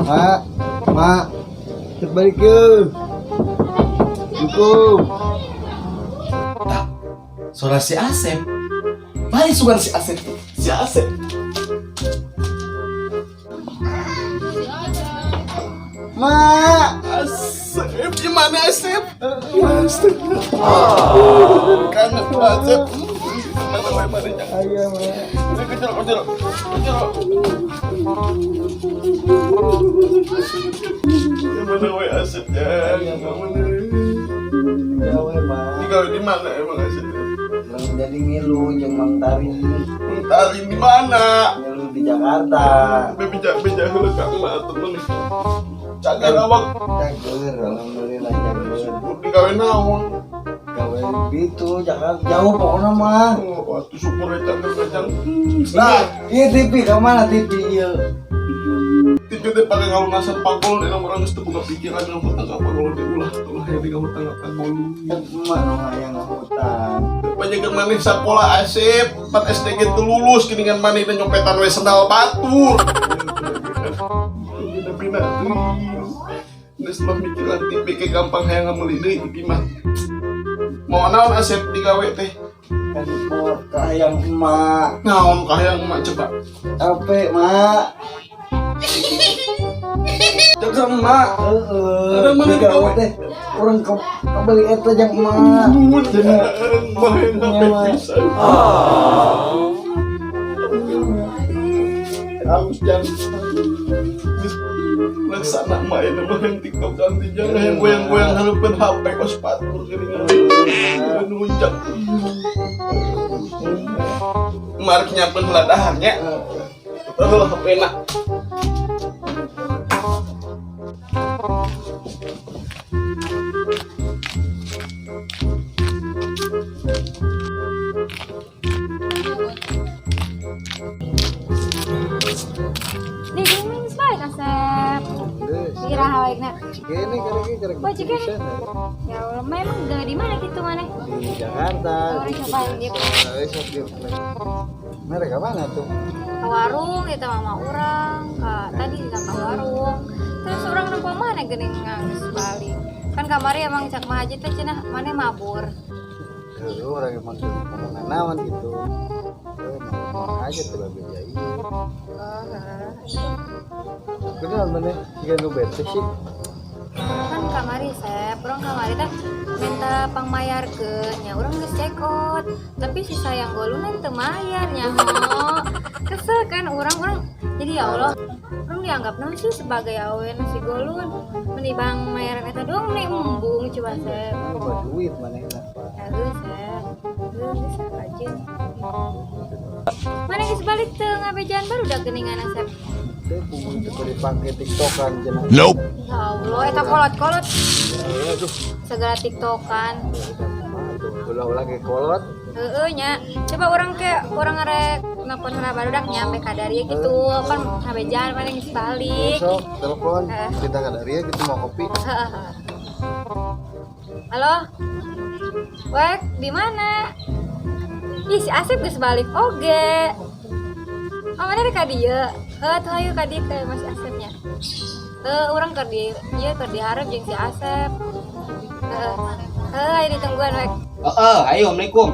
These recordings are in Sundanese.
Mak, mak, cepet balik ke. Cukup. Tah, suara si Asep. Balik suara si Asep tuh. Si Asep. Mak, Asep, gimana Asep? Asep. Kangen tuh Asep. Mana mana mana jangan. Ayo, mak. Kecil, kecil, kecil. Gimana we Asep ya? Gimana? Gawe, mak. Ini di mana emang Asep? Urang jadi ngilu jeung Mang Tari. Tari di mana? Ngilu di Jakarta. Beja beja heula ka emak atuh meuni. Cagar awak. Cager, alhamdulillah cager. Syukur digawe naon? Gawe gitu, Jakarta jauh pokoknya mah. Oh, atuh syukur ya cager kacang. Nah, iya TV ke mana TV iya? TV teh pake ngalunasan pagol emang urang geus teu boga pikiran ngahutang ka pagol teh ulah ulah hayang ngahutang ka pagol. Emak nu hayang ngahutang. Panjaga maneh sakola Asep, 4 SD ge teu lulus geuningan maneh teh nyopetan we sendal batur. Bina-bina teuing. Geus mah mikiran TV ke gampang hayang ngameuli deui TV mah. Mau naon Asep digawe teh? Kan mau kahayang emak. Naon kahayang emak coba? Apa, mak? Jaga emak. Heeh. Ada mana Digawe digawe? Teh urang ke kabeli eta jeung emak. Cenah main HP pisan. Harus jangan laksana main main TikTok kan jangan yang goyang-goyang hareupeun HP kos batur geuningan. Nunjak. Mark nyapeun heula daharnya. Heula HP na. Di gini geus balik Asep. Iraha baikna? Cikene karek Oh, Cikene. Ya Allah, memang gawe di mana gitu mana? Di Jakarta. Orang cobain dia. Sok di mereka mana tuh? Ke warung eta mama urang, ka tadi kita ke warung. Terus urang nempo mana geuning geus balik. Kan kamari emang cak mah aja teh cenah maneh mabur. Heeh, orang emang teu ngomong naon gitu. Heuh, ngomong aja tuh bebeja ieu. Oh, heeh. Bener mana jika nu bete sih. Kan kamari Sep, urang kamari teh minta pangmayarkeun nya urang geus check out. Tapi si sayang golunan teu mayar nya ho. Kesel kan urang-urang. Jadi ya Allah, urang dianggap naon sih sebagai awe nasi golun. Meni bang mayaran eta doang meni embung coba Sep. Loba duit manehna. Heuh Sep. Heuh geus aja. Mana geus balik teu ngabejaan baru udah geuningan Sep. Teu punggung teu dipake TikTokan cenah. Nope. Ya Allah, eta kolot-kolot Aduh, segala TikTokan. ulah-ulah ge kolot. Heeh nya. Coba orang ke orang ngerek nelpon heula barudak nya sampai kadaria gitu. Kan ngabejaan paling geus balik. Besok telepon Eh. kita ke Daria gitu mau kopi. Heeh. Halo. Wek, di mana? Ih, si Asep geus balik oge. Oh, mana rek ka dieu? Heuh, tuh ayo ka dieu ke Mas Asepnya. Heuh, urang keur di ieu keur dihareup jeung si Asep. Heeh. Heuh, ayo ditungguan wek. Heeh, ayo Assalamualaikum.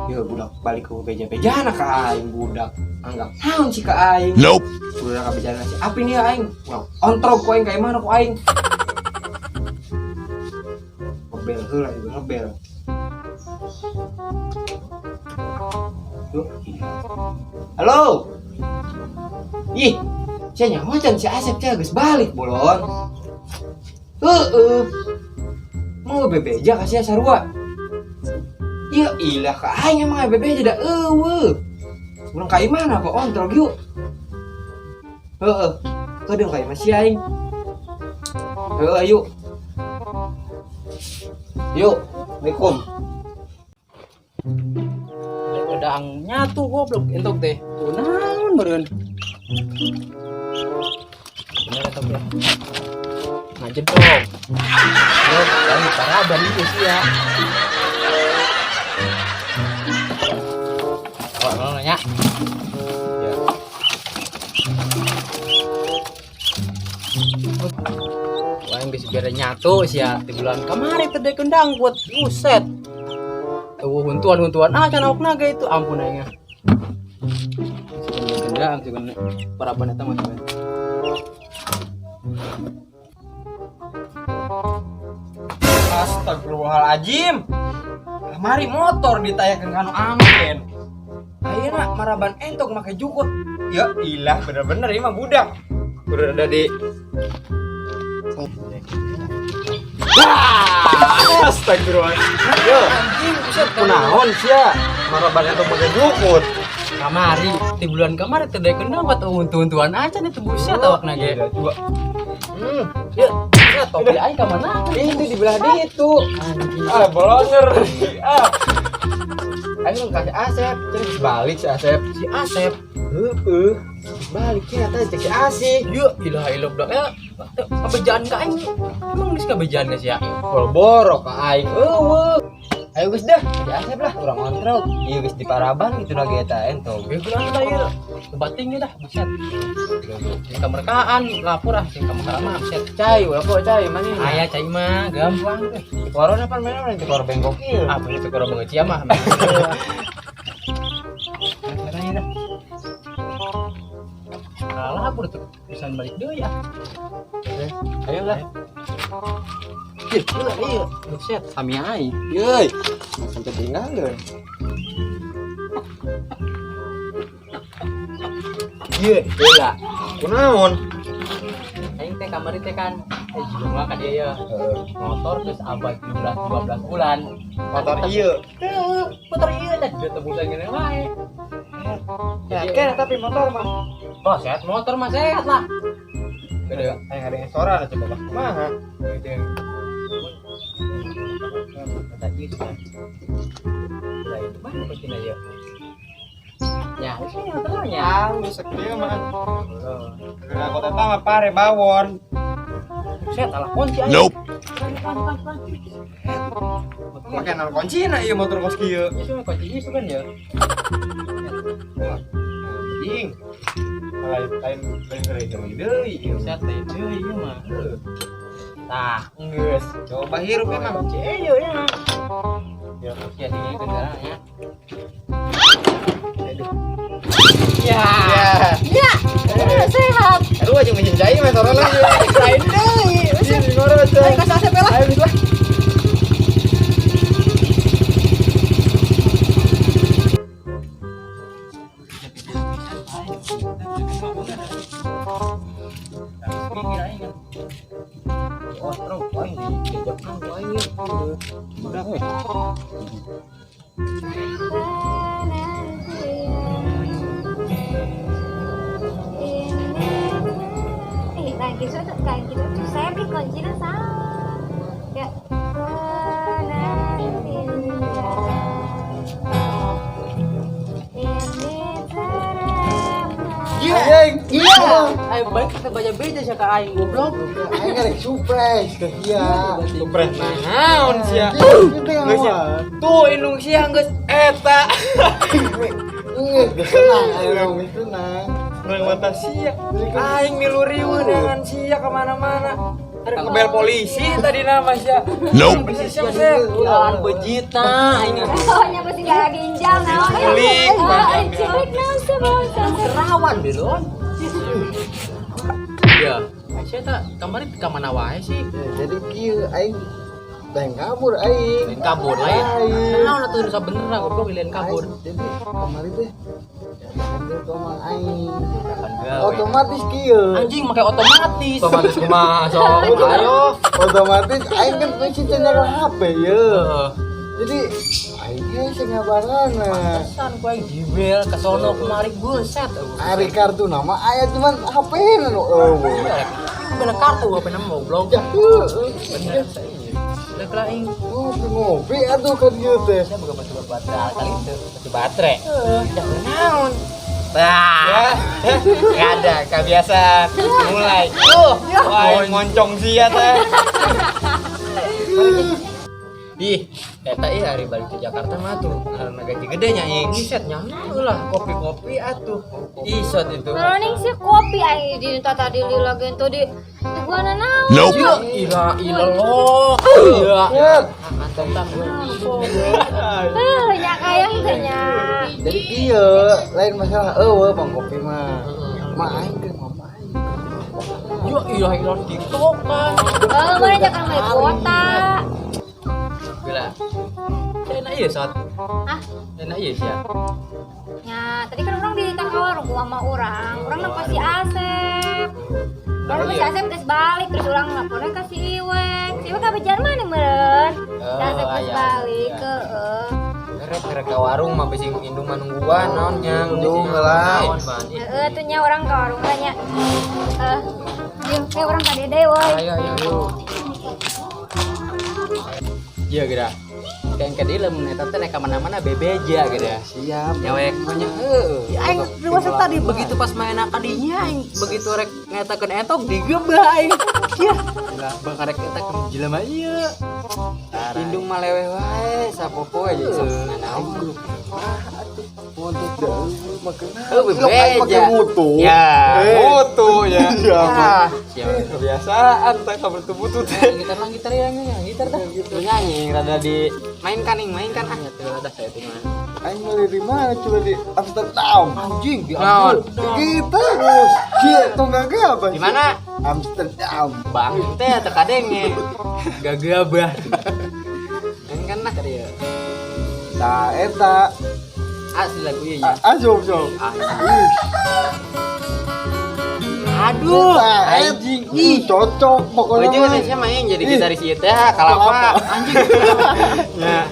Ya budak balik ke beja-bejana ka aing budak. Anggap naon sih ka aing. Nope. Budak ka bejana si api nih aing. Urang ontrog ku aing ka imah ku aing. Ngebel heula ieu ngebel. Duh, iya. Halo. Ih, sia nyaho can si Asep sia geus balik bolon. Heeh. Mau bebeja ka sia sarua. Ya ilah ka aing emang bebeja da eueuh. Urang ka imah apa ontrog yuk. Heeh. Kedeung ka imah si aing. Heeh, yuk. Yuk, Assalamualaikum. Wedang nyatu goblok entok teh. Tuh naon meureun. Bener eta teh. Ngajedog. Bro, aing paraban ieu sih ya. Oh, nanya. Ya. Biar nyatu sia di bulan kamari teh daekeun dangkut. Buset. Eueuh huntuan-huntuan ah can awakna ge itu ampun aing. Sieun dang sieun paraban eta mah. Astagfirullahaladzim. Kamari motor ditayakeun kanu amben. Ayeuna maraban entok make jukut. Ya ilah bener-bener ini mah budak. Udah ada di. Wah, astagfirullah. Yo, Anjing buset kunaon sia? Maraban entok make jukut. Kamari di bulan kamari teh daekeun dangkut huntu-huntuan acan itu buset awakna ge. Iya juga. Ya, buset topi aing ka mana? Itu di belah ditu. Anjing. Ah, bolonger. Ah. Ayo kasih Asep, terus balik si Asep. Si Asep. Heeh. Balik ya tadi cek si Asih. Ya ilah ilah budak ya. Kabejaan ka aing. Emang geus kabejaan geus ya? Kalau borok ka aing eueuh. Ayo geus dah, si Asep lah urang kontrol. Ieu geus di Paraban gitu lagi eta entong. Gue bilang lah ya. Bating dah buset. Sing kamerkaan lapor ah sing kamerkaan mah buset. Cai, ulah kok cai mana? Aya cai mah gampang teh. Corona pan mana orang tikor bengkok ieu. Ah punya tukar banget cia mah. Caranya dah. Kalah lapor tuh bisa balik deui ah. Ayo lah. Ih, iya, iya. Buset, sami aing. Yeuy. Sampai tinggalin. Iya, gila. Kunaon? Aing teh kamari teh kan eh juga kan dia ya. Motor terus abad 17 12 bulan. Motor ieu. Heuh, motor ieu teh dia tebusan gini wae. Ya, kan tapi motor mah. Oh, sehat motor mah sehat lah. Gede. Aing ada yang sora coba bah. Kumaha? Gede. Tadi lah itu mana kucing aja. Ya, ini motornya. Ah, geus sakieu mah. Kena kota mah pare bawon. Buset, salah kunci aja. Nope. Pan. Make naon kuncina ieu motor kos kieu. Itu mah kunci itu kan ya. Anjing. Lain lain lain lain deui ieu. Buset, itu iya mah. Tah, geus. Coba hirup emang. Kunci iya ya. Ya, ya ini kendaraannya. Ya. Ya, sehat. Aduh aja mesin cai mah sore lagi. Lain deui. Iya, ngorot. Ayo kasih Asep lah. Ayo lah. Udah, weh. Eh, lain gitu tuh, kayak gitu tuh. Saya beli kuncinya salah. Ya. Iya, iya. Ayo balik kita baca beja sih ka aing goblok. Aing ngarek surprise ke dia. Surprise naon sia? Itu yang Geus ya. Tuh indung sia geus eta. Geus tenang, ayo geus tenang. Urang mata sia. Aing milu riweuh dengan sia kemana-mana. Ada ngebel polisi tadi nama sia. Nope. Bener sia sia. Jalan bejita aing. Oh, nya pasti gak ginjal naon. Culik, Oh, aing culik naon sih, bang. Rawan belon. Iya. Saya tak kemarin ke mana wae sih? Ya, jadi kieu aing lain kabur aing. Lain kabur lain. Lain. Naon atuh nu sabenerna goblok lain kabur. Aing, jadi kemarin teh kan dia ngomong aing. Gawe. Otomatis kieu. Anjing make otomatis. Otomatis kumaha sok. Ayo. Otomatis aing kan mesti nyekel HP ye. Heeh. Jadi aing ge sing ngabarana. Pantesan ku aing jibel ke sono kemari buset. Ari kartu nama aya cuman HP na nu eueuh. Bela kartu apa nama goblok. Ya heueuh. Bener. Lah lah aing. Ngopi ngopi atuh kan ieu teh. Saya boga batu baterai kali itu, batu baterai. Heeh, naon? Bah. Ya, nggak ada kebiasaan. Mulai. Tuh, wah, ngoncong sia teh. Ih, eta ieu hari balik ke Jakarta mah tuh karena gaji gede nya ing. Buset nya lah kopi-kopi atuh. Isot itu. Ning si kopi aing di tadi lila gento di tuguana naon. Ya ilah ilah lo. Iya. Tentang Heuh, nya kayang teh nya. Jadi kieu lain masalah eueuh Bang kopi mah. Mah aing keur ngapain? Ya ilah ilah TikTok kan. Oh, mana jangan beli kuota. Gila. Enak ieu sot. Hah? Enak ieu sia. Ya, tadi kan orang di warung sama orang. Orang nampak si Asep. Orang si Asep geus balik terus orang lapornya ke si Iwek. Si Iwek kabejan mana meureun? Si Asep geus balik heeh. Rek rek ka warung mah bisi indung mah nungguan naon nya. Indung heula. Heeh, tuh nya orang ka warung nya. Ieu orang ka Dede woi. Ayo ayo. Iya geura. Kayak ke dia lamun eta teh naik ka mana-mana bebeja gitu ya. Siap. Nyawek banyak heueuh. Ya aing dewasa tadi begitu pas main kadinya aing begitu rek ngetakeun entok digebah aing. Sia. Lah bang rek ngetakeun jelema ieu. Indung mah leweh wae sapopoe aja sok nanaon. Untuk jauh makan. Heuh bebeja. Mutu. Ya, mutu ya. Iya. Siap. Kebiasaan teh kabar butuh teh. Gitar lah gitar ya gitar dah. Gitu nyanyi rada dimainkan ing mainkan ah. Ya tuh dah saya tinggal. Aing meuli di mana coba di Amsterdam. Anjing Naon? Kita bos. Cie, tong gagah apa? Di mana? Amsterdam. Bang teh teu kadenge. Gagabah. Mainkan lah Tadi ya. Nah, eta. Asli lagu ieu nya. Asup, sup. Aduh, Anjing. Ih, cocok pokoknya. Baju mah. sih main jadi gitaris ieu teh kalapa. Anjing. Ya.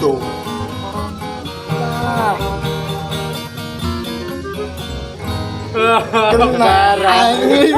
Tuh. Nah. Kena anjing.